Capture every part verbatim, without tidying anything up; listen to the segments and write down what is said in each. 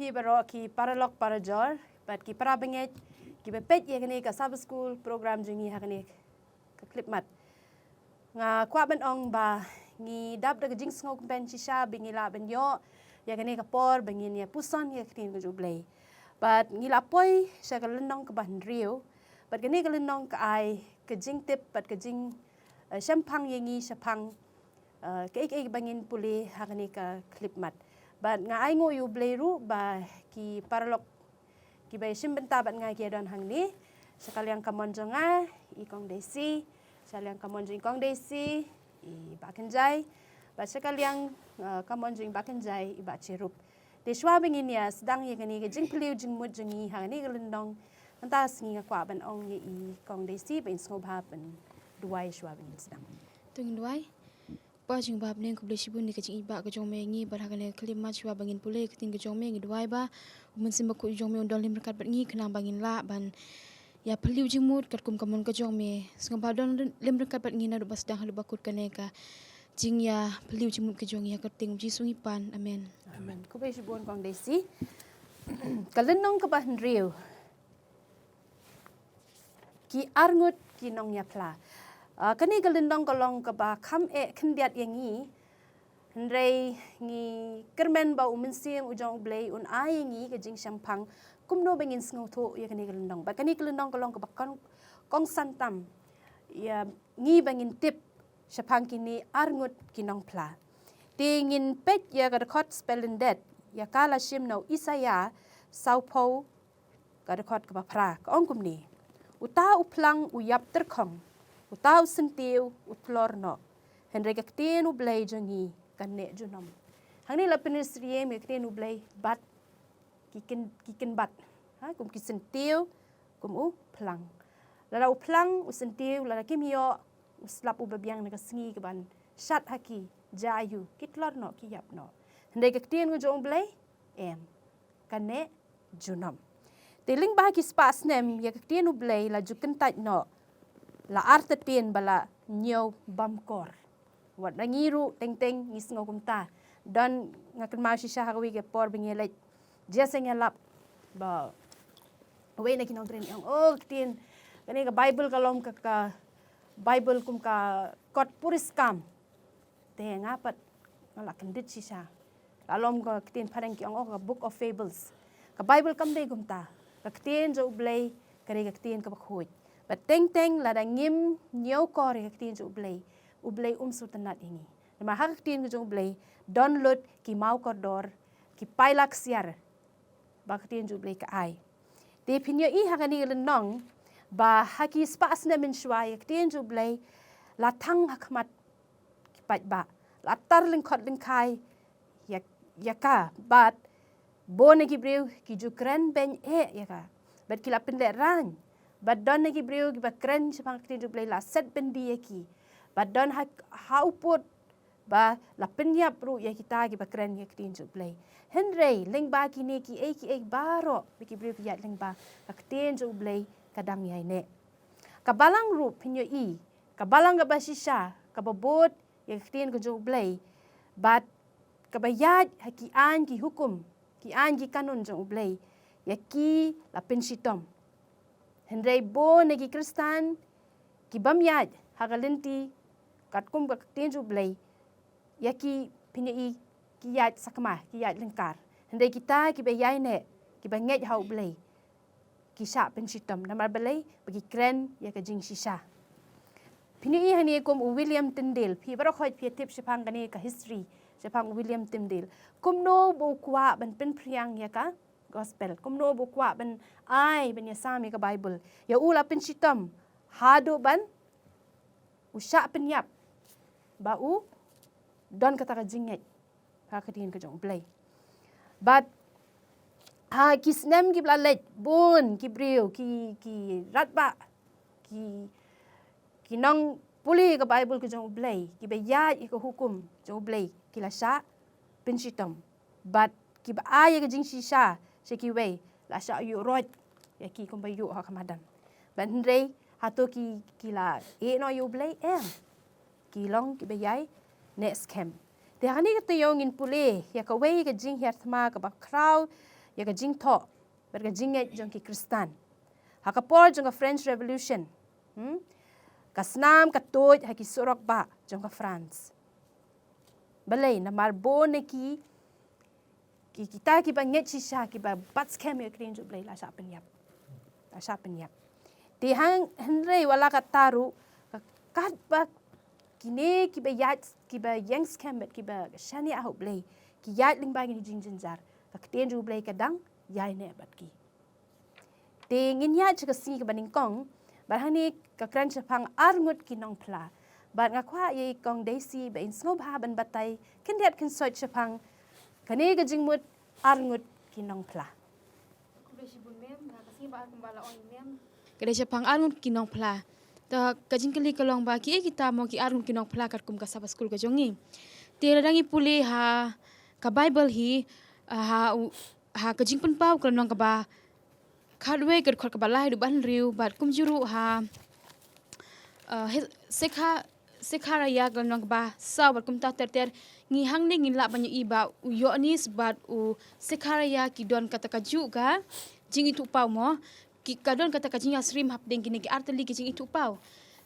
Baroh ki paralok parajor bad ki para bangeit kiba peit ïa kane ka Sabbath School program jong ngi ha kane ka khyllipmat. Nga kwah ban ong ba ngi dap da ka jingsngewkmen shisha ba ngi lah ban ïoh ïa kane ka por ba ngin ïa puson ïa ka ktien ka jong U Blei. Bad ngi la poi sha ka lynnong kaba hynriew. Bad kane ka lynnong ka ai ka jingtip bad ka jing, eh, shemphang ïa ngi shaphang, eh, kaei kaei ba ngin pule ha kane ka khyllipmat. Bad nga ai nguh ïa U Blei ruh ba ki paralok kiba ïashim bynta bad nga ki ïa don hangne. Sha ka liang kamon jong nga i Kong Daisy, sha liang kamon jong i Kong Daisy i Bah Kynjai, bad sha ka liang, eh, kamon jong i Bah Kynjai i Bah Cherub. Te shuwa ba ngin ïa sdang ïa kane ka jingpylliew jingmut jong ngi ha kane ka lynnong mynta ka sngi, nga kwah ban ong ïa i Kong Daisy ba in sngewbha ban duwai shuwa ba ngin sdang. To ngin duwai. Kpa jong ngi ba ha bneng, khublei shibun ïa ka jingïeit ka jong me ïa ngi bad ha kane ka khyllipmat shuwa ba ngin pule ïa ka ktien ka jong me, ngi duwai ba U Mynsiem Bakhuid jong me un don lem ryngkat bad ngi khnang ba ngin lah ban ïa phylliew jingmut katkum ka mon ka jong me. Sngewbha don lem ryngkat bad ngi naduh ba sdang haduh ba kut kane ka jingïapylliew jingmut ka jong ngi. Ha ka kyrteng U Jisu ngi pan. Amen. Amen. Khublei shibun Kong Daisy. Ka lynnong kaba hynriew. Ki arngut ki nongïaphla. Ah, kane ka lynnong ka long kaba kham eh khyndiat ïa ngi. Hynrei ngi kyrmen ba U Mynsiem u jong U Blei un ai ïa ngi ka jingshemphang kumno ba ngin sngewthuh ïa kane ka lynnong. Ba kane ka lynnong ka long kaba kong, kongsan tam ïa ngi ba ngin tip shaphang kine arngut ki nongphla. Te ngin peit ïa ka dkhot spelling date ïa ka la shim na u Isaïah sawphew, ka dkhot kaba phra, ka ong kumne: Uta u phlang u ïap tyrkhong, uta u syntiew u tlor noh, hynrei ka ktien U Blei jong ngi kan neh junom. Hangne la pynsyriem ïa ka ktien U Blei bad ki kyn, ki kynbat. Ha, kum ki syntiew, kum u phlang. Lada u phlang, u syntiew, lada kim ïoh, u slap uba biang na ka sngi kaban shad ha ki, jia aiu, ki tlor noh, ki ïap noh. Hynrei ka ktien ka jong U Blei, em, kan neh junom. Te lyngba ki spah snem ïa ka ktien U Blei la ju kyntait noh, la artatien ba la ñiew bamkor. Wat na ngi ruh teng teng ngi sngew kumta. Don, nga kynmaw shisha ha kawei ka por ba ngi leit jia seng ïalap ba wei na ki nongtrei ong, oh, ka ktien, kane ka Bible ka long ka, ka Bible kum ka kot puriskam. Te nga pat nga la kyndit shisha. La long ka ktien phareng ki ong, oh, ka book of fables. Ka Bible kam dei kumta. Ka ktien jong U Blei ka dei ka ktien kaba khuid. Bad teng teng lada ngim ñiewkor ïa ka ktien jong U Blei, U Blei um sngewtynnad ïa ngi. Namar ha ka ktien ka jong U Blei don lut ki maw kordor, ki paila ksiar ba ka ktien jong U Blei ka ai. Te phin ïohi ha kane ka lynnong ba ha ki spah snem mynshuwa ïa ka ktien jong U Blei la thang ha khmat ki paidbah, la tar lyngkhot lyngkhai ïa, ïa ka, bad bun na ki briew ki ju kren beiñ eh ïa ka. Bad ki la pynlehrain. Bad don na ki briew kiba kren shaphang ka ktien jong U Blei la set byndi ïa ki. Bad don ha, ha u pud ba la pynïap ruh ïa kita kiba kren ïa ka ktien jong U Blei. Hynrei lyngba kine kiei kiei baroh ba ki briew ki ïaid lyngba, ka ktien jong U Blei ka dang ïaineh. Ka balang ruh phin ïohi, ka balang kaba shisha, kaba bud ïa ka ktien ka jong U Blei, bad kaba ïaid ha ki aiñ ki hukum, ki aiñ ki kanun jong U Blei, ïa ki la pynshitom. Hynrei bun na ki Khristan ki bym ïaid ha ka lynti katkum ka ktien jong U Blei, ïa ki phin ïohi ki ïaid sakma, ki ïaid lyngkar. Hynrei kita kiba ïaineh, kiba ngeit ha U Blei, ki shah pynshitom. Namar balei? Ba ki kren ïa ka jingshisha. Phin ïohi hangne kum u William Tyndale, phi baroh khoit phi tip shaphang kane ka history shaphang u William Tyndale. Kumno ba u kwah ban pynphriang ïa ka gospel, kumno ba u kwah ban ai, ban ïasam ïa ka Bible. Ïa u la pynshitom haduh ban u shah pynïap ba u don kata ka jingngeit ha ka ktien ka jong U Blei. Bad ha ki snem kiba la leit, bun ki briew, ki, ki rangbah, ki, ki nongpule ka Bible ka jong U Blei, kiba ïaid ïa ka hukum jong U Blei, ki la shah pynshitom. Bad kiba ai ïa ka jingshisha sha kiwei, la shah ïuh roit ïa ki kumba ïuh ha ka madan. Bad hynrei hato ki, ki la ïeh noh ïa U Blei? Em. Ki long kiba ïaineh skhem. Te ha kane ka taïew ngin pule ïa kawei ka jinghiar thma kaba khraw ïa ka jingthoh bad ka jingngeit jong ki Khristan. Ha ka por jong ka French Revolution, hmm, ka snam ka tuid ha ki surok bah jong ka France. Balei? Namar bun na ki, ki, kita kiba ngeit shisha, kiba bat skhem ïa ka ktien jong U Blei la shah pynïap. La shah pynïap. Te hang, hynrei wat la katta ruh, ka, katba kine kiba ïaid, kiba ïeng skhem bad kiba shaniah ha U Blei ki ïaid lyngba kine ki jingjynjar, ka ktien jong U Blei ka dang ïaineh bad ki. Te ngin ïaid sha ka sngi kaba nyngkong, bad hangne ka kren shaphang arngut ki nongphla. Bad nga kwah ïa i Kong Daisy ba in sngewbha ban batai khyndiat khynsoit shaphang kane ka jingmut arngut ki nongphla. Khublei shibun mem, ha ka sngi ba ar kumba la ong i mem, ka dei shaphang arngut ki nongphla. Ta ka jingkylli ka long ba kiei kita mo ki arngut ki nongphla katkum ka Sabbath School ka jong ngi. Te lada ngi pule ha ka Bible hi, ha u, ha ka Jingpynpaw ka lynnong kaba khatwei, ka dkhot kaba lai haduh ba hynriew, bad kumjuh ruh ha, uh, He-, Sekha-, Sekharaiah ka lynnong kaba saw, bad kumta ter ter. Ngi hangne ngin lah ban ïohi ba u Ïoannis bad u Sekharaiah ki don kata kajuh ka jingithuhpaw mo, ki, ka don kata ka jingïasyriem hapdeng kine ki artylli ki jingithuhpaw.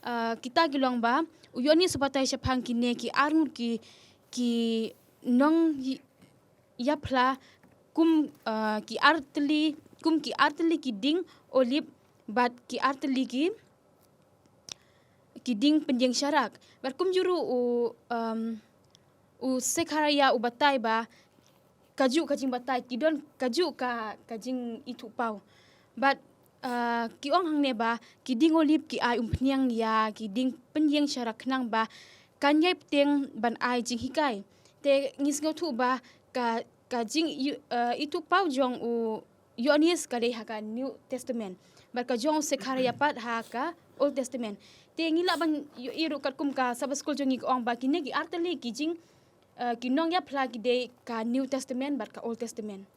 Uh, kita ki long ba u Ïoannis u batai shaphang kine ki arngut ki, ki nong ïaphla kum, uh, ki artylli, kum ki artylli ki dieng olib bad ki artylli ki, ki dieng pynïeng sharak. Bad kumjuh ruh u, um, u Sekharaiah u batai ba kajuh ka jingbatai, ki don kajuh ka, ka jingithuhpaw. Bad, uh, ki ong hangne ba ki dieng olib ki ai umphniang ïa ki dieng pynïeng sharak khnang ba kan ïai bteng ban ai jinghikai. Te ngi sngewthuh ba ka, ka jing, uh, ithuhpaw jong u Ïoannis ka dei ha ka New Testament, bad ka jong u Sekharaiah pat ha ka Old Testament. Te ngi lah ban ïohi ruh katkum ka Sabbath School jong ngi ka ong ba kine ki artylli ki jing, uh, ki nongïaphla ki dei ka New Testament bad ka Old Testament.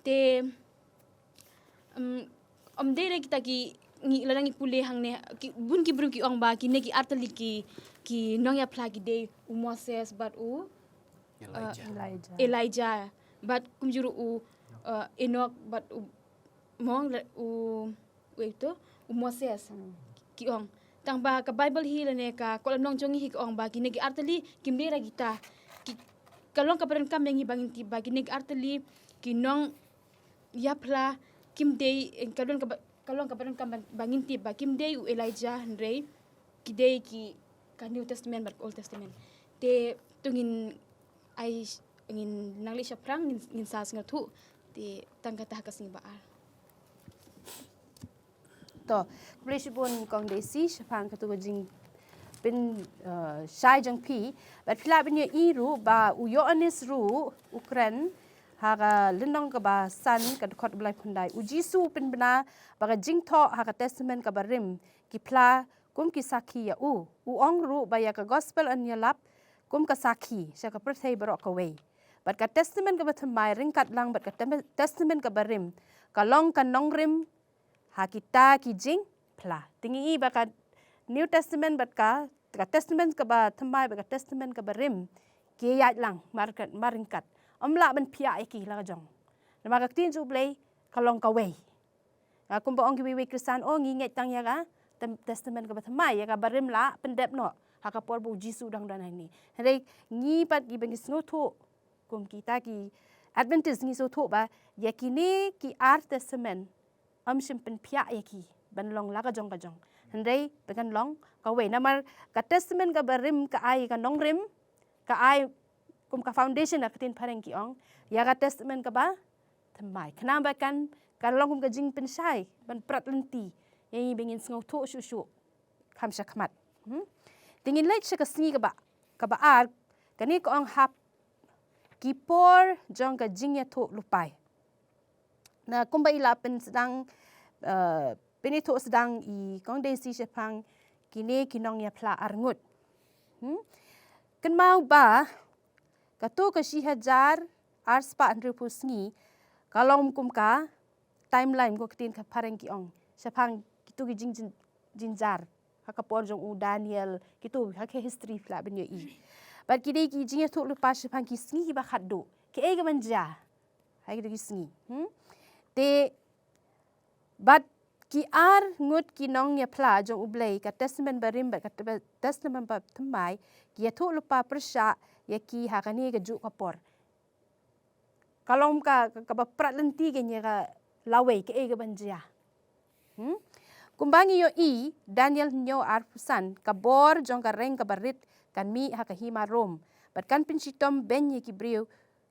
Te, um, ym dei re kita ki, ngi, lada ngi pule hangne, ki, bun ki briew ki ong ba kine ki artylli ki, ki nongïaphla ki dei u Moses bad u, uh, Elijah. Elijah. Bad kumjuh ruh u, uh, Enoch bad u, mong, u, u ito, u Moses. Hmm. Ki ong. Tang ba ka Bible hi lane ka kot lynnong jong ngi hi ka ong ba kine ki artylli kim dei re kita. Ki, ka long kaba donkam ïa ngi ba ngin tip ba kine ki artylli ki nongïaphla kim dei, eh, ka long kaba, ka long kaba donkam ba, ba ngin tip ba kim dei u Elijah, hynrei ki dei ki, ka New Testament bad ka Old Testament. Te to ngin ai, ngin nang leit shaphrang, ngin, ngin sa sngewthuh. Te tang kata ha ka sngi ba ar. To, khublei shibun Kong Daisy shaphang katto ka jingpyn, uh, shai jong phi. Bad phi lah ban ïohi ruh ba u Ïoannis ruh u kren ha ka lynnong kaba san, ka dkhot ba laiphew khyndai. U Jisu u pynbna ba ka jingthoh ha ka Testament kaba rim ki phla kum ki sakhi ïa u. U ong ruh ba ïa ka Gospel yn ïalap kum ka sakhi sha ka pyrthei baroh kawei. Bad ka Testament kaba thymmai ryngkat lang bad ka Tem-, Testament kaba rim ka long ka nongrim ha kita ki jingphla. Te ngi i ba ka New Testament bad ka, ka Testament kaba thymmai bad ka Testament kaba rim ki ïaid lang mar ka, mar ryngkat. Ym lah ban phiah ïa ki la ka jong. Namar ka ktien jong U Blei ka long kawei. Ah, kumba ong kiwei wei Khristan, oh, ngi ngeit tang ïa ka Tem-, Testament kaba thymmai, ïa kaba rim la pyndep noh ha ka por ba u Jisu dang don hangne. Hynrei ngi pat kiba ngi sngewthuh, kum kita ki Adventist ngi sngewthuh ba ïa kine ki ar Testament ym shym pynphiah ïa ki ban long la ka jong ka jong. Hynrei ba kan long kawei. Namar ka Testament kaba rim ka ai ka nongrim, ka ai kum ka foundation ha ka ktien phareng ki ong, ïa ka Testament kaba thymmai. Khnang ba kan, kan long kum ka jingpynshai ban prat lynti ïa ngi ba ngin sngewthuh shuh shuh kham shakhmat. Hmm? Te ngin leit sha ka sngi kaba, kaba ar, kane ka ong hap ki por jong ka jingïathuhlypa. Na kumba i la pynsdang, eh, pynithuh sdang i Kong Daisy shaphang kine ki nongïaphla arngut. Hmm? Kynmaw ba katto ka shi hajar ar spah hynriewphew sngi ka long kum ka timeline, ko ktien ka phareng ki ong, shaphang kito ki jing, jing, jynjar ha ka por jong u Daniel, kito ha ka history phi lah ban ïohi. Bad ki dei ki jingïathuhlypa shaphang ki sngi kiba khatduh. Kiei kiban jia Ha kito ki sngi. Hmm? Te bad ki ar ngut ki nongïaphla jong U Blei, ka Testament Barim bad ka Testament Bathymmai, ki ïathuh lypa pyrshah ïa ki ha kane kajuh ka por. Ka long ka, ka, kaba prat lynti kein ïa ka lawei, kaei kaban jia. Hmm? Kumba ngi ïohi, Daniel hynñiew arphew san, ka bor jong ka reng kaba rit kan mih ha ka hima Rom bad kan pynshitom beiñ ïa ki briew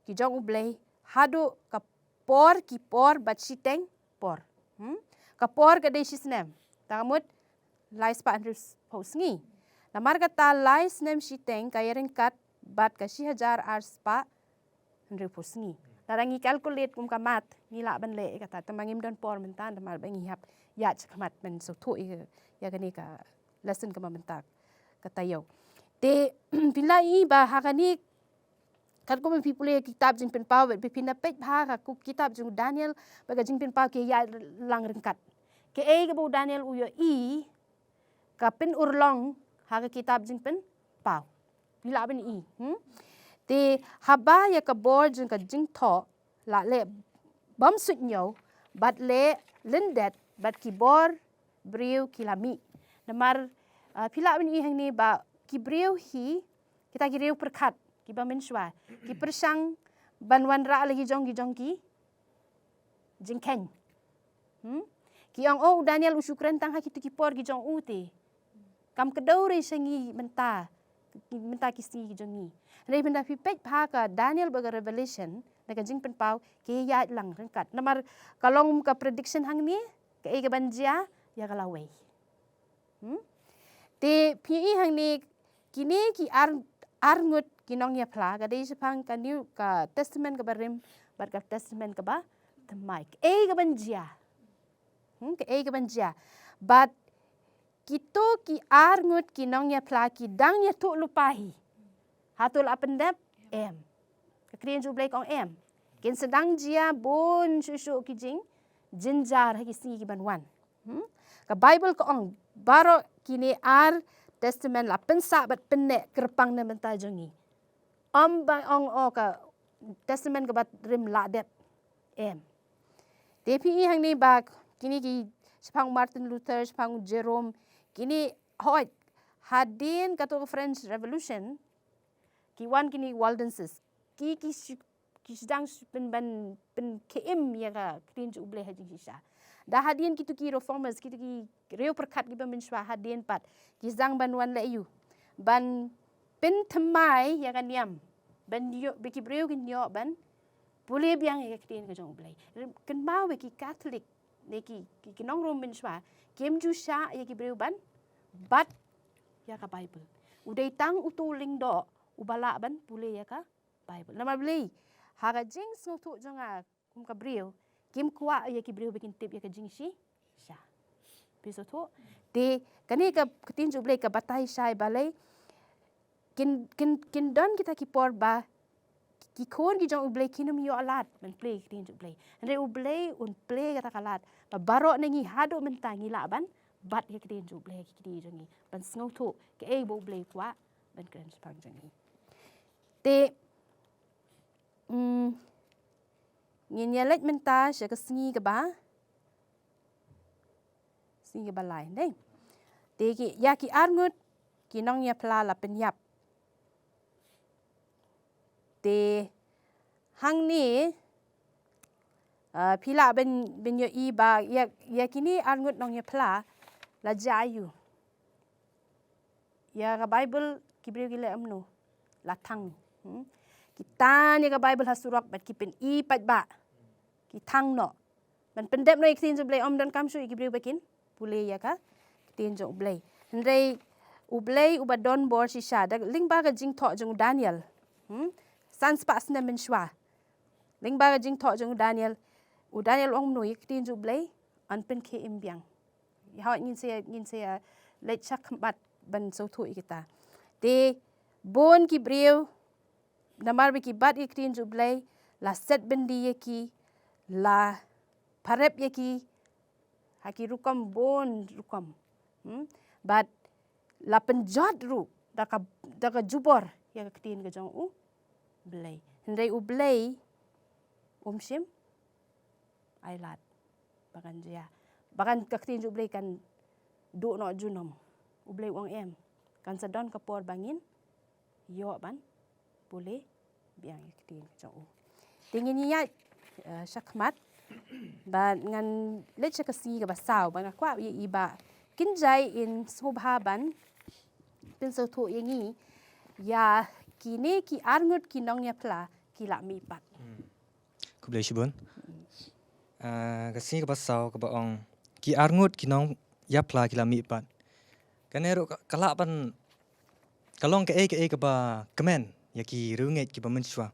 ki jong U Blei haduh ka por ki por bad shiteng por. Hmm? Ka por ka dei shi snem. Te ka mut lai spah hynriew phew sngi. Namar kata lai snem shiteng ka ïaryngkat bad ka shi hajar ar spah hynriew phew sngi. Lada ngi calculate kum ka math, ngi lah ban leh ïa kata, tangba ngim don por mynta namar ba ngi hap ïaid sha khmat ban sngewthuh ïa, ïa kane ka lesson kaba mynta ka taïew. Te phin lah ïohi ba ha kane, katkum ba phi pule ïa ka kitab Jingpynpaw bad phin da peit bha ha ka kitab jong u Daniel bad ka Jingpynpaw ki ïaid lang ryngkat. Kaei kaba u Daniel u ïohi ka pynurlong ha ka kitab Jingpynpaw. Phi lah ban ïohi. Hmm? Te haba ïa ka bor jong ka jingthoh la leh bymsuidñiew bad leh lyndet bad ki bor briew ki la mih. Namar, ah, phi lah ban ïohi hangne ba ki briew hi, kita ki riew pyrkhat kiba mynshuwa, ki pyrshang ban wanrah la ki jong ki jong ki jingkheiñ. Hmm? Ki ong, oh, u Daniel u shu kren tang ha kito ki por ki jong u te. Kam kdew re sha ngi mynta, mynta ki sngi ki jong ngi. Hynrei mynta phi peit bha ka Daniel bad ka Revelation, na ka Jingpynpaw, ki ïaid lang ryngkat. Namar ka long ka prediction hangne, kaei kaban jia ïa ka lawei. Hmm? Te phi ïohi hangne kine ki ar, ar ngut ki nongïaphla, ka dei shaphang ka New, ka Testament kaba rim bad ka Testament kaba thymmai. Kaei kaban jia. Hmm, kaei kaban jia. Bad kito ki ar ngut ki nongïaphla ki dang ïathuh lypa hi. Hato la pyndep? Em. Ka ktien jong U Blei ka ong em. Kin sa dang jia bun shuh shuh ki jingjynjar ha ki sngi kiban wan. Hmm? Ka Bible ka ong baroh kine ar testament la pynsah bad pynneh kyrpang na bynta jong ngi. Ym ba ong, oh, ka testament kaba rim la dep. Em. Te phi ïohi hangne ba kine ki shaphang Martin Luther, shaphang Jerome, kine, hooid, hadien kato ka French Revolution ki wan kine Waldenses. Ki, ki shu, ki sdang shu pyn, ban pynkhie im ïa ka ktien jong U Blei ha jingshisha. Da hadien kito ki reformers, kito ki riew pyrkhat kiba mynshuwa hadien pat, ki sdang ban wan leh ïa u, ban pynthymmai ïa ka niam, ban ïoh ba ki briew kin ïoh ban pule biang ïa ka ktien ka jong U Blei. Kynmaw ba ki Katholik ne ki, ki, ki nong Rom mynshuwa kim ju shah ïa ki briew ban bat ïa ka Bible. U dei tang uto u lyngdoh uba lah ban pule ïa ka Bible. Namar balei? Ha ka jingsngewthuh jong nga kum ka briew, kim kwah ïa ki briew ba kin tip ïa ka jingshisha. Phi sngewthuh? Te kane ka ktien jong U Blei ka batai shai balei kin, kin, kin don kita ki por ba ki khun ki jong U Blei kin ym ïoh lad ban plie ïa ka ktien jong U Blei. Hynrei U Blei un plie kata ka lad ba baroh na ngi haduh mynta ngi lah ban bat ïa ka ktien jong U Blei ha ki kti jong ngi, ban sngewthuh kaei ba U Blei u kwah ban kren shaphang jong ngi. Te, mm, ngin ïa leit mynta sha ka sngi kaba, sngi kaba lai, dei. Te ki, ïa ki arngut ki nongïaphla la pynïap. Te hangne, ah, phi lah ban, ban ïohi ba ïa, ïa kine arngut nongïaphla la jia aïu. Ïa ka Bible ki briew ki leh kumno? La thang. Hmm? Ki tan ïa ka Bible ha surok bad ki pyni paidbah. Ki thang noh. Ban pyndep noh ïa ka ktien jong U Blei, ym donkam shuh ïa ki briew ba kin pule ïa ka ktien jong U Blei. Hynrei U Blei uba don bor shisha, da lyngba ka jingthoh jong u Daniel. Hmm? San spah snem mynshuwa. Lyngba ka jingthoh jong u Daniel. U Daniel u ong kumno ïa ka ktien jong U Blei? Yn pynkhie im biang. Hooid, ngin sa, ngin sa leit shakhmat ban sngewthuh ïa kita. Te bun ki briew, namar ba ki bat ïa ka ktien jong U Blei, la set byndi ïa ki, la pharep ïa ki ha ki rukom bun rukom. Hmm? Bad la pynjot ruh da ka, da ka jubor ïa ka ktien ka jong U Blei. Hynrei U Blei um shym ai lad ba kan jia, ba kan, ka ktien jong U Blei kan duh noh junom. U Blei u ong em, kan sa don ka por ba ngin ïoh ban pule biang ïa ka ktien ka jong u. Te ngin ïaid, eh, shakhmat. Bad ngan leit sha ka sngi kaba saw, bad nga kwah ïa i Bah Kynjai in sngewbha ban pynsngewthuh ïa ngi ïa kine ki arngut ki nongïaphla ki la mihpat. Khublei shibun. Ah, ka sngi kaba saw kaba ong ki arngut ki nongïaphla ki la mihpat. Kane ruh ka, ka lah ban, ka long kaei kaei kaba kmen ïa ki riewngeit kiba mynshuwa.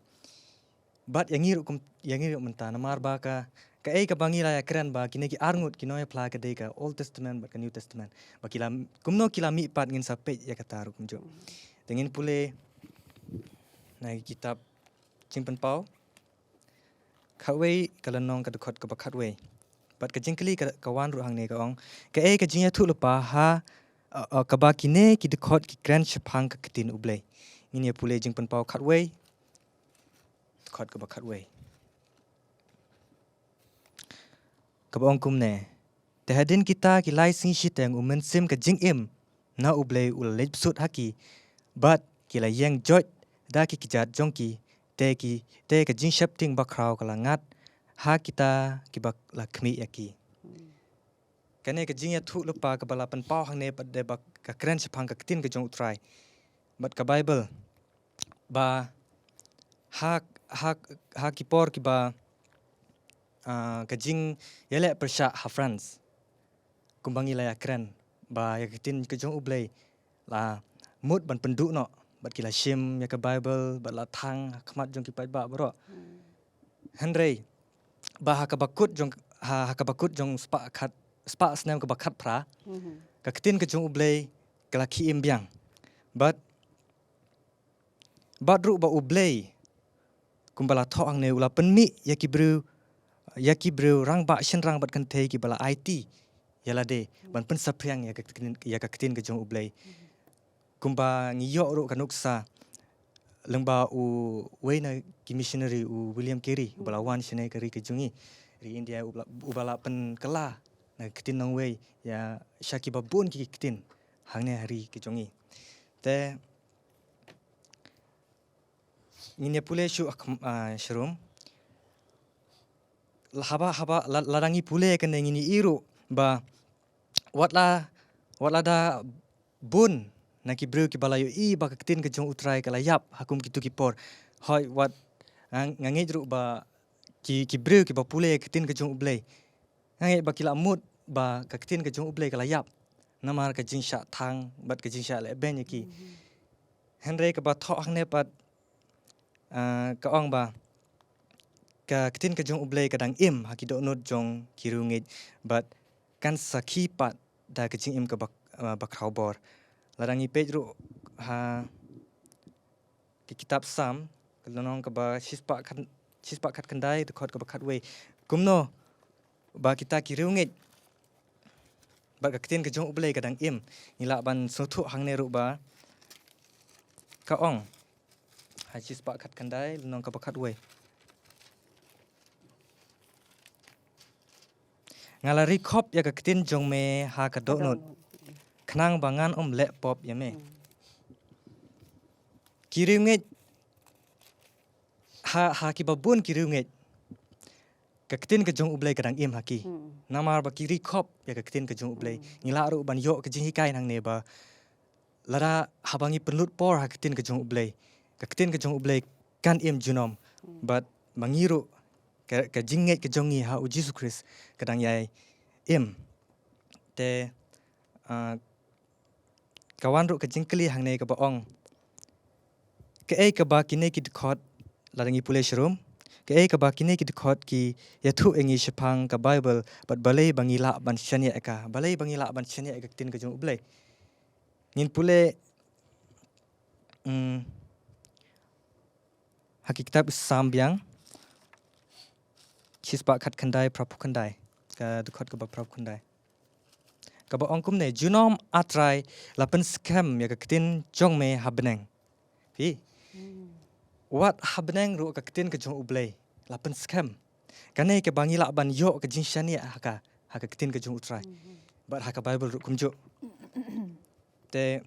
Bad ïa ngi ruh kum, ïa ngi ruh mynta, namar ba ka, kaei kaba ngi la ïakren ba kine ki arngut ki nongïaphla ka dei ka Old Testament bad ka New Testament. Ba ki la, kumno ki la mihpat ngin sa peit ïa kata ruh kumjuh. Te ngin pule na ki kitab Jingpynpaw khatwei, ka lynnong, ka dkhot kaba khatwei. Bad ka jingkylli ka, ka wan ruh hangne, ka ong, kaei ka jingïathuhlypa ha, uh, uh, kaba kine ki dkhot ki kren shaphang ka ktien U Blei? Ngin ïa pule Jingpynpaw khatwei, dkhot kaba khatwei. Kaba ong kumne: Te hadien kita ki lai sngi shiteng u Mynsiem ka jingim na U Blei u la leit bsut ha ki, bad ki la ïeng joit da ki kjat jong ki, te ki, te ka jingsheptieng bakhraw ka la ngat ha kita kiba la khmih ïa ki. Kane ka jingïathuhlypa kaba la pynpaw hangne pat de ba ka kren shaphang ka ktien ka jong U Trai. Bad ka Baibl ba ha, ha, ha ki por kiba, ah, ka jingïaleh pyrshah ha France, kumba ngi la ïakren ba ïa ka ktien ka jong U Blei la mut ban pynduh noh, bad ki la shim ïa ka Baibl bad la thang ha khmat jong ki paidbah baroh. Hynrei ba ha kaba kut jong, ha, ha kaba kut jong spah khat, spah snem kaba khatphra, ka ktien ka jong U Blei ka la khie im biang. Bad bad ruh ba U Blei, kumba la thoh hangne, u la pynmih ïa ki briew, ïa ki briew rangbah shynrang bad kynthei kiba la aiti ïa lade ban pynsaphriang ïa ka ktien, ïa ka ktien ka jong U Blei. Kumba ngi ïoh ruh ka nuksa lyngba uwei na ki missionary, u William Carey, uba la wan shane ka ri ka jong ngi, ri India, uba la, uba la pynkylla na ka ktien nongwei ïa sha kiba bun ki ktien hangne ha ri ka jong ngi. Te ngin ïa pule shuh, ah, sharum. Haba, haba la, lada ngi pule kane ngin ïohi ruh ba wat la, wat lada bun na ki briew kiba la ïohi ba ka ktien ka jong U Trai ka la ïap ha kum kito ki por. Hooid, wat, ah, nga ngeit ruh ba ki, ki briew kiba pule ka ktien ka jong U Blei, nga ngeit ba ki la mut ba ka ktien ka jong U Blei ka la ïap namar ka jingshah thang bad ka jingshah lehbeiñ ïa ki. Hynrei kaba thoh hangne pat, ah, ka ong ba ka ktien ka jong U Blei ka dang im ha ki dohnud jong ki riewngeit bad kan sakhi pat da ka jingim kaba, ah, bakhraw bor. Lada ngi peit ruh ha ki kitab Salm, ka lynnong kaba shispah khat, shispah khatkhyndai, dkhot kaba khatwei. Kumno ba kita ki riewngeit bad ka ktien ka jong U Blei ka dang im? Ngi lah ban sngewthuh hangne ruh ba ka ong ha shispah khatkhyndai, lynnong kaba khatwei: Nga la ri khop ïa ka ktien jong me ha ka dohnud, khnang ba ngan ym leh pop ïa me. Ki riewngeit, ha, ha kiba bun ki riewngeit, ka ktien ka jong U Blei ka dang im ha ki. Namar ba ki ri khop ïa ka ktien ka jong U Blei. Ngi lah ruh ban ïoh ka jinghikai nangne ba lada haba ngi pynlut por ha ka ktien ka jong U Blei, ka ktien ka jong U Blei kan im junom. Bad ma ngi ruh, ka, ka jingngeit ka jong ngi ha U Jisu Khrist ka dang ïai im. Te, ah, ka wan ruh ka jingkylli hangne kaba ong, kaei kaba kine ki dkhot, lada ngi pule sharum, kaei kaba kine ki dkhot ki ïathuh ïa ngi shaphang ka Baibl, bad balei ba ngi lah ban shaniah ïa ka, balei ba ngi lah ban shaniah ïa ka ktien ka jong U Blei? Ngin pule, mm, ha ki kitab Salm biang, shispah khatkhyndai, phraphew khyndai, ka dkhot kaba phraphew khyndai. Kaba ong kumne: Junom, A Trai, la pynskhem ïa ka ktien jong me ha bneng. Phi. Wat ha bneng ruh ka ktien ka jong U Blei la pynskhem. Kane kaba ngi lah ban ïoh ka jingshisha ne ha ka, ha ka ktien ka jong U Trai. Bad ha ka Bible ruh kumjuh. Te,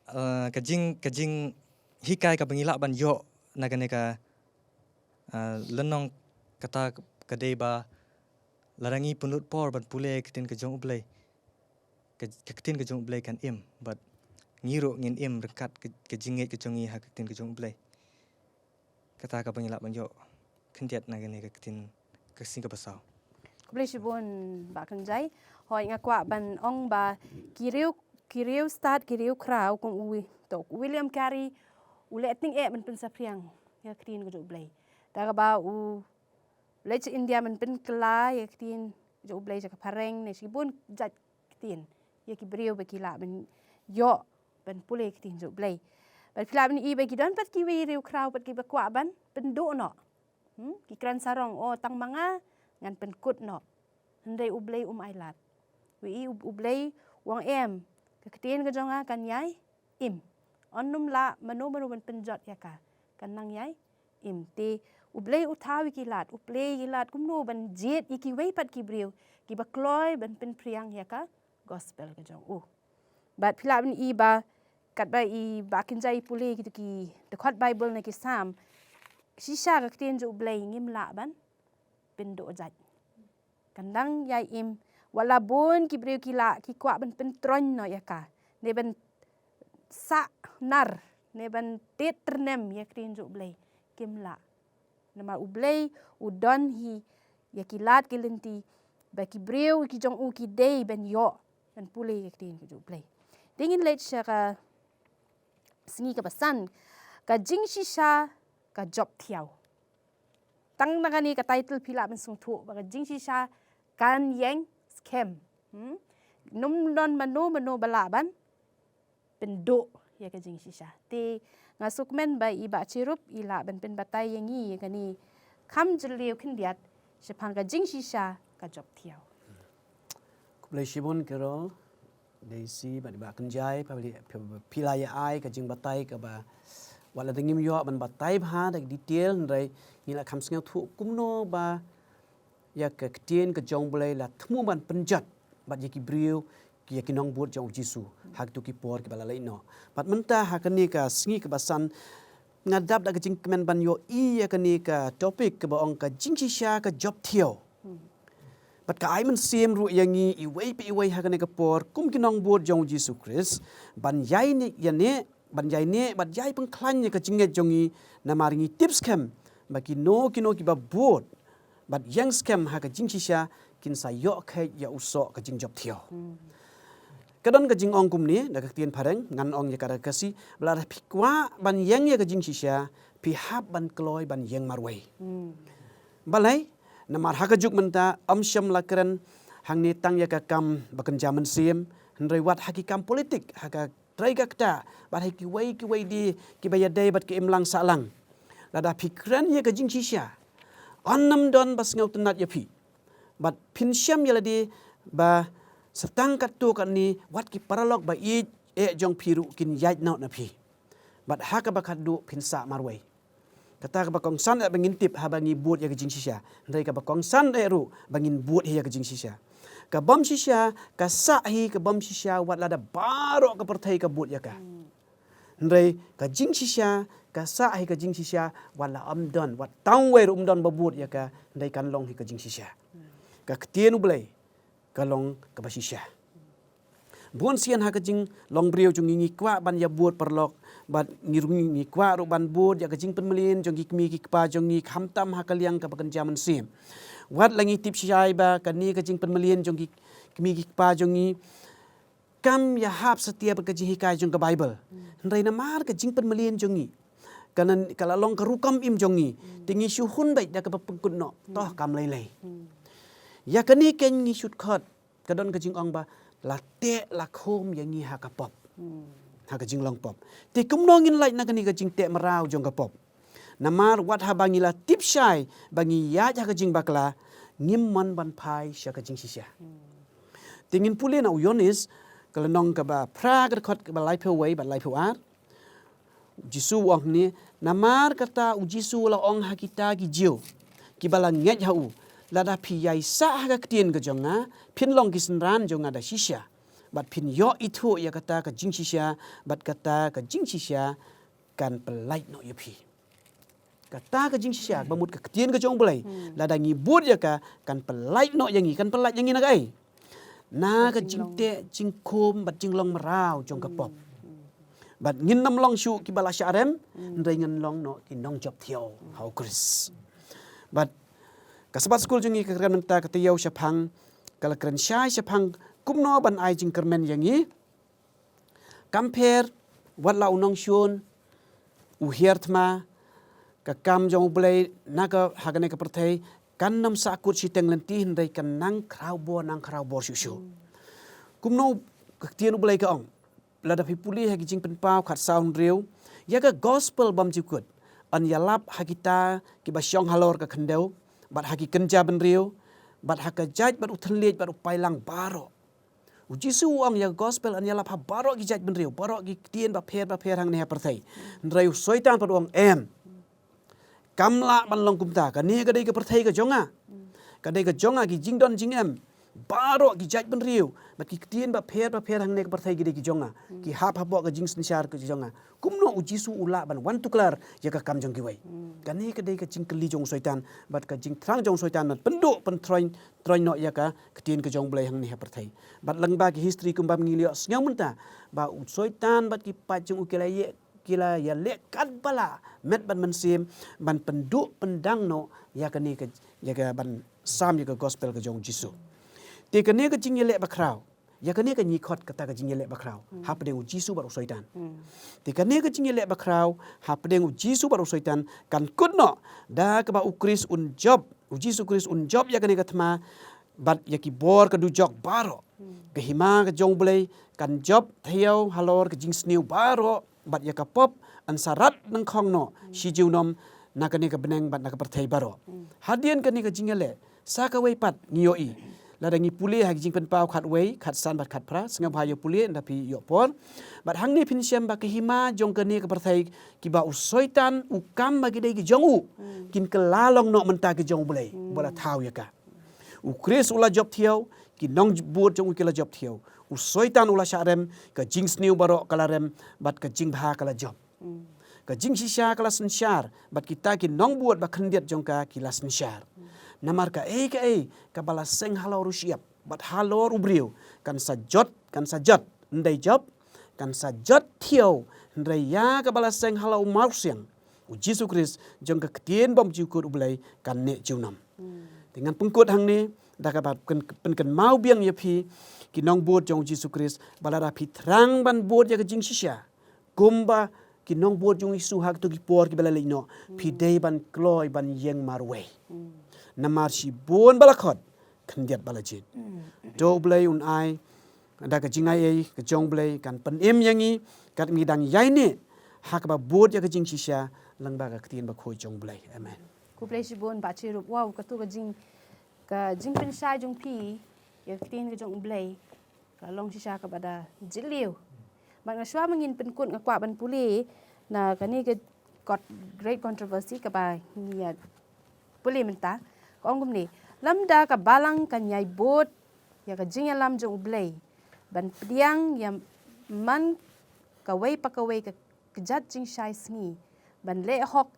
eh, ka jing, ka jinghikai kaba ngi lah ban ïoh na kane ka, eh, lynnong kata ka dei ba lada ngi pynlut por ban pule ka ktien ka jong U Blei. Ka, ka ktien ka jong U Blei kan im, bad ngi ruh ngin im ryngkat ka, ka jingngeit ka jong ngi ha ka ktien ka jong U Blei. Kata kaba ngi lah ban ïoh khyndiat na kane ka ktien ka sngi kaba saw. Khublei shibun Bah Kynjai. Hooid, nga kwah ban ong ba ki riew, ki riew stad, ki riew khraw kum u wi, to, u William Carey u leh tyngeh ban pynsaphriang ïa ka ktien ka jong U Blei. Te kaba u leit sha India ban pynkylla ïa ka ktien ka jong U Blei sha ka phareng ne shibun jait ktien, ïa ki briew ba ki lah ban ïoh ban pule ktien jong U Blei. Bad phi lah ban i ba ki don pat kiwei riew khraw pat kiba kwah ban pynduh noh. Hmm? Ki kren sarong, o, tang ma nga ngan pynkut noh. Hynrei U Blei um ailad. Wi i U, U Blei u ong em, ka ktien ka jong nga kan ïai im. Yn ym lah mano mano ban pynjot ïa ka, kan nang ïai im. Te U Blei u thaw ïa ki lad, U Blei ïa ki lad kumno ban jied ïa kiwei pat ki briew kiba kloi ban pynphriang ïa ka gospel ka jong u. Bad phi lah ban i ba katba i Bah Kynjai i pule kito ki dkhot Bible ne ki Salm, shisha ka ktien jong U Blei ngim lah ban pynduh jait. Kan nang ïai im, wat la bun ki briew ki lah, ki kwah ban pyntroiñ noh ïa ka, ne ban sah nar, ne ban tied tyrnem ïa ka ktien jong U Blei, kim lah. Namar U Blei u don hi ïa ki lad ki lynti ba ki briew ki jong u ki dei ban ïoh ban pule ïa ka ktien ka jong U Blei. Te ngin leit sha ka sngi kaba san, ka jingshisha ka jop thiaw. Tang na kane ka title phi lah ban sngewthuh ba ka jingshisha kan ïeng skhem. Hmm? Ym don mano mano ba lah ban pynduh ïa ka jingshisha. Te nga sngewkmen ba i Bah Chirup i lah ban pynbatai ïa ngi ïa kane kham jylliew khyndiat shaphang ka jingshisha ka jop thiaw. Khublei shibun Carol, Daisy bad i Bah Kynjai, phi la, phi, phi la ïa ai ka jingbatai kaba wat la dang ngim ïoh ban batai bha da ki detail, hynrei ngi la kham sngewthuh kumno ba ïa ka ktien ka jong U Blei la thmu ban pynjot bad ïa ki briew, ki, ïa ki nongbud jong U Jisu ha kito ki por kiba la leit noh. Bad mynta ha kane ka sngi kaba san, nga dap da ka jingkmen ban ïohi ïa kane ka topic kaba ong ka jingshisha ka jop thiaw. Bad ka ai mynsiem ruh ïa ngi iwei pa iwei ha kane ka por kum ki nongbud jong U Jisu Khrist ban ïai ne, ïa ne, ban ïai ne, bad ïai pynkhlaiñ ïa ka jingngeit jong ngi, namar ngi tip skhem ba kino kino kiba bud bad ïeng skhem ha ka jingshisha kin sa ïoh kheit ïa u soh ka jingjop thiaw. Ka don ka jingong kumne da ka ktien phareng, ngan ong ïa ka da ka Khasi, ba lada phi kwah ban ïeng ïa ka jingshisha, phi hap ban kloi ban ïeng marwei. Balei? Namar ha ka juk mynta ym shym la kren hangne tang ïa ka kam ba kynja mynsiem, hynrei wat ha ki kam politik, ha ka trei ka ktah, bad ha kiwei kiwei de kiba ïadei bad ka imlang sahlang. Lada phi kren ïa ka jingshisha, yn ym don ba sngewtynnat ïa phi. Bad phin shem ïa lade ba sa tang katto katne wat ki paralok ba ïeit eh jong phi ruh kin ïaid noh na phi. Bad ha kaba khatduh phin sah marwei. Kata kaba kongsan eh ba ngin tip haba ngi bud ïa ka jingshisha. Hynrei kaba kongsan eh ruh ba ngin bud ïa ka jingshisha. Ka bym shisha ka sah hi, ka bym shisha wat lada baroh ka pyrthei ka bud ïa ka. Hynrei ka jingshisha ka sah hi, ka jingshisha wat la ym don, wat tang wei ruh ym don ba bud ïa ka, hynrei kan long hi ka jingshisha. Ka ktien U Blei ka long kaba shisha. Bun sien ha ka jinglong briew jong ngi ngi kwah ban ïa bud paralok, bad ngi ruh ngi kwah ruh ban bud ïa ka jingpynmlien jong ki kmie ki kpa jong ngi, khamtam ha ka liang kaba kynja mynsiem. Wat la ngi tip shai ba kane ka jingpynmlien jong ki kmie ki kpa jong ngi kam ïahap satia bad ka jinghikai jong ka Bible. Hynrei namar ka jingpynmlien jong ngi, ka nan, ka la long ka rukom im jong ngi, te ngi shu hun beit da kaba pynkut noh, toh kam lei lei. Ïa kane keiñ ngi shu khot, ka don ka jingong ba la teh la khum ïa ngi ha ka pop. Ha ka jinglong pop. Te kumno ngin lait na kane ka jingteh mraw jong ka pop? Namar wat haba ngi la tip shai ba ngi ïaid ha ka jingbakla, ngim mon ban phai sha ka jingshisha. Te ngin pule na u Ïoannis, ka lynnong kaba phra, ka dkhot kaba laiphew wei bad laiphew ar. U Jisu u ong hangne, namar kata U Jisu u la ong ha kita ki Jiw, kiba la ngeit ha u. Lada phi ïai sah ha ka ktien ka jong nga, phin long ki synran jong nga da shisha. Bad phin ïoh ithuh ïa kata ka jingshisha, bad kata ka jingshisha kan pyllait noh ïa phi. Kata ka jingshisha, ba mut ka ktien ka jong U Blei. Hmm. Lada ngi bud ïa ka, kan pyllait noh ïa ngi, kan pyllait ïa ngi na kaei? Na ka jinglong. Jingteh, jingkhum, bad jinglong mraw jong ka pop. Hmm. Bad ngin ym long shuh kiba la shah rem, hmm, hynrei ngin long noh ki nongjop thiaw, hmm, ha U Khrist. Bad ka Sabbath School jong ngi ka kren mynta ka taïew shaphang, ka la kren shai shaphang, kumno ban ai jingkyrmen ïa ngi, Kam pher, wat la u nongshun, u hiar thma, ka kam jong U Blei, na ka, ha kane ka pyrthei, kan ym sahkut shiteng lynti hynrei kan nang khraw bor, nang khraw bor shuh shuh. Kumno ka ktien U Blei ka ong, lada phi pule ha ki Jingpynpaw khatsaw hynriew, ïa ka gospel bymjukut, yn ïalap ha kita kiba shong halor ka khyndew, bad ha ki kynja bynriew, bad ha ka jait, bad u thylliej, bad u paidlang baroh. U Jisu u ong ïa ka gospel yn ïalap ha baroh ki jait bynriew, baroh ki ktien bapher bapher hangne ha pyrthei. Hynrei u Soitan pat u ong em. Kam lah ban long kumta, kane ka dei ka pyrthei ka jong nga. Ka dei ka jong nga, ki jingdon jingem. Baroh ki jait bynriew, bad ki ktien bapher bapher hangne ka pyrthei ki dei ki jong nga. Ki hap hapoh ka jingsynshar ka jong nga. Kumno u Jisu u lah ban wan tuklar ïa ka kam jong kiwei. Kane ka dei ka jingkylli jong u Soitan, bad ka jingthrang jong u Soitan ban pynduh, pyntroiñ, troiñ noh ïa ka ktien ka jong U Blei hangne ha pyrthei. Bad lyngba ki history kumba ngi la ïohsngew mynta, ba u Soitan bad ki paid jong u ki la ïa, ki la ïaleh katba lah met bad mynsiem, ban pynduh pyndang noh ïa kane ka, ïa ka ban sam ïa ka gospel ka jong u Jisu. Te kane ka jingïaleh bakhraw, ïa kane ka ngi khot kata ka jingïaleh bakhraw hapdeng u Jisu bad u Soitan. Te kane ka jingïaleh bakhraw hapdeng u Jisu bad u Soitan kan kut noh da kaba u Khrist un jop, u Jisu Khrist un jop ïa kane ka thma, bad ïa ki bor ka dujok baroh. Ka hima ka jong U Blei kan jop thiaw halor ka jingsniew baroh, bad ïa ka pop yn sa rat nyngkhong noh shi junom na kane ka bneng bad na ka pyrthei baroh. Hadien kane ka jingïaleh, sa kawei pat ngi ïohi. Lada ngi pule ha ki Jingpynpaw khatwei, khatsan bad khatphra, sngewbha ïa pule ynda phi ïoh por. Bad hangne phin shem ba ka hima jong kane ka pyrthei kiba u Soitan u kam ba ki dei ki jong u, kin kylla long noh mynta ki jong U Blei, ba la thaw ïa ka. U Khrist u la jop thiaw, ki nongbud jong u ki la jop thiaw. U Soitan u la shah rem, ka jingsniew baroh ka la rem, bad ka jingbha ka la jop. Ka jingshisha ka la synshar, bad kita ki nongbud ba khyndiat jong ka ki la synshar. Namar kaei kaei kaba la seng halor u shyiap, bad halor u briew, kan sa jot, kan sa jot, ym dei jop, kan sa jot thiaw, hynrei ïa kaba la seng halor u mawsiang, u Jisu Khrist, jong ka ktien bymjukut U Blei, kan neh junom. Te ngan pynkut hangne, da kaba pyn-, pynkynmaw biang ïa phi, ki nongbud jong u Jisu Khrist, ba lada phi thrang ban bud ïa ka jingshisha, kumba ki nongbud jong u Jisu ha kito ki por kiba la leit noh, phi dei ban kloi ban ïeng marwei. Namar shibun ba la khot, khyndiat ba la jied. To U Blei un ai, da ka jingai ei ka jong U Blei kan pynim ïa ngi, kat ngi dang ïaineh ha kaba bud ïa ka jingshisha lyngba ka ktien bakhuid jong U Blei. Amen. Khublei shibun Bah Chirup, wow, kato ka jing, ka jingpynshai jong phi ïa ka ktien ka jong U Blei ka long shisha kaba da jylliew. Bad nga shuwa ba ngin pynkut nga kwah ban pule na kane ka kot-, great controversy kaba ngi ïa pule mynta. Ka ong kumne, lymda ka balang kan ïai bud ïa ka jingïalam jong U Blei ban pdiang ïa man kawei pa kawei ka kjat jingshai sngi ban leh hok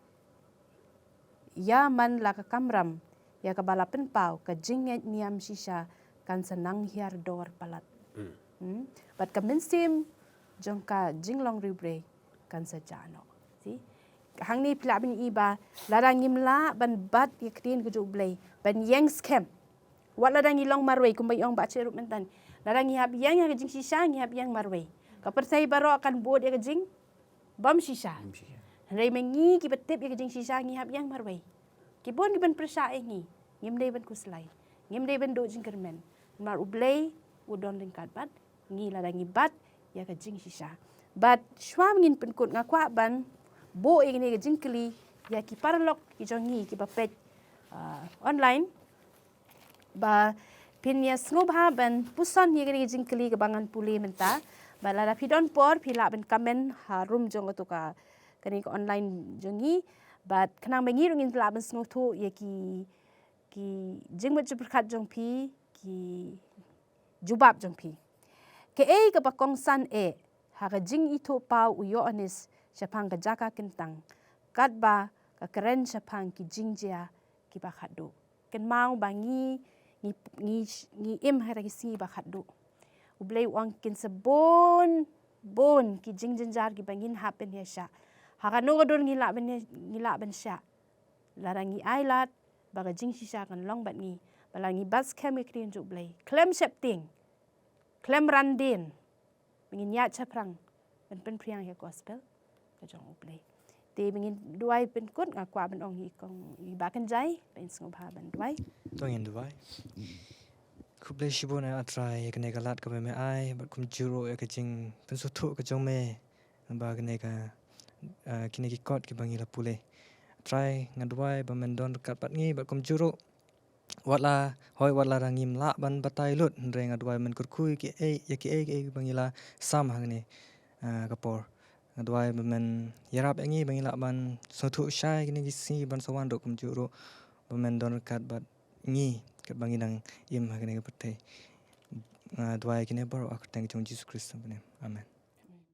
ïa man la ka kamram ïa kaba la pynpaw, ka jingngeit niam shisha kan sa nang hiar dor palat. Hmm? Bad ka mynsiem jong ka jinglong riewbriew kan sa jah noh. See? Hangne phi lah ban i ba lada ngim lah ban bat ïa ka ktien ka jong U Blei ban ïeng skhem. Wat lada ngi long marwei kumba i ong Bah Chirup mynta. Lada ngi hap ïeng ïa ka jingshisha, ngi hap ïeng marwei. Ka pyrthei baroh kan bud ïa ka jing bymshisha. Bymshisha. Hynrei ma ngi kiba tip ïa ka jingshisha ngi hap ïeng marwei. Ki bun ki ban pyrshah ïa ngi, ngim dei ban khuslai, ngim dei ban duh jingkyrmen. Namar U Blei u don ryngkat bad ngi lada ngi bat ïa ka jingshisha. Bad shuwa ba ngin pynkut nga kwah ban buh ïa kane ka jingkylli ïa ki paralok ki jong ngi kiba peit, ah, online. Ba phin ïa sngewbha ban puson ïa kane ka jingkylli kaba ngan pule mynta. Ba lada phi don por phi lah ban comment ha room jong kato ka, kane ka online jong ngi. Bad khnang ba ngi ruh ngin lah ban sngewthuh ïa ki, ki jingmut jingpyrkhat jong phi, ki jubab jong phi. Kaei kaba kongsan eh ha ka jingithuhpaw u Ïoannis shaphang ka jaka kyntang, katba ka kren shaphang ki jingjia kiba khatduh. Kynmaw ba ngi, ngi, ngi, ngi im ha ki sngi ba khatduh. U Blei u ong kin sa bun, bun ki jingjynjar kiba ngin hap ban ïa shah. Ha kano ka dur ngi lah ban ïa, ngi lah ban shah. Lada ngi ailad ba ka jingshisha kan long bad ngi, ba la ngi bat skhem ïa ka ktien jong U Blei, khlem sheptieng, khlem ran dien, ba ngin ïaid shaphrang ban pynphriang ïa ka gospel ka jong U Blei. Te ba ngin duwai pynkut, nga kwah ban ong ïa i kong, i Bah Kynjai, ba in sngewbha ban duwai. To ngin duwai. Khublei shibun, A Trai, ïa kane ka lad kaba me ai, bad kumjuh ruh ïa ka jingpynsngewthuh ka jong me ba kane ka, ah, kine ki kot kiba ngi la pule. A Trai, nga duwai ba men don ryngkat bad ngi, bad kumjuh ruh, wat la hoi, wat la ngim lah ban batai lut, hynrei nga duwai men kyrkhu ïa kiei, ïa kiei kiei kiba ngi la sam ha kane, ah, ka por. Nga duwai ba men ïarap ïa ngi ba ngi lah ban sngewthuh shai kine ki sngi ban sa wan ruh, kumjuh ruh ba men don ryngkat bad ngi katba ngi dang im ha kane ka pyrthei. Nga duwai kine baroh ha ka kyrteng jong U Jisu Khrist. Amen.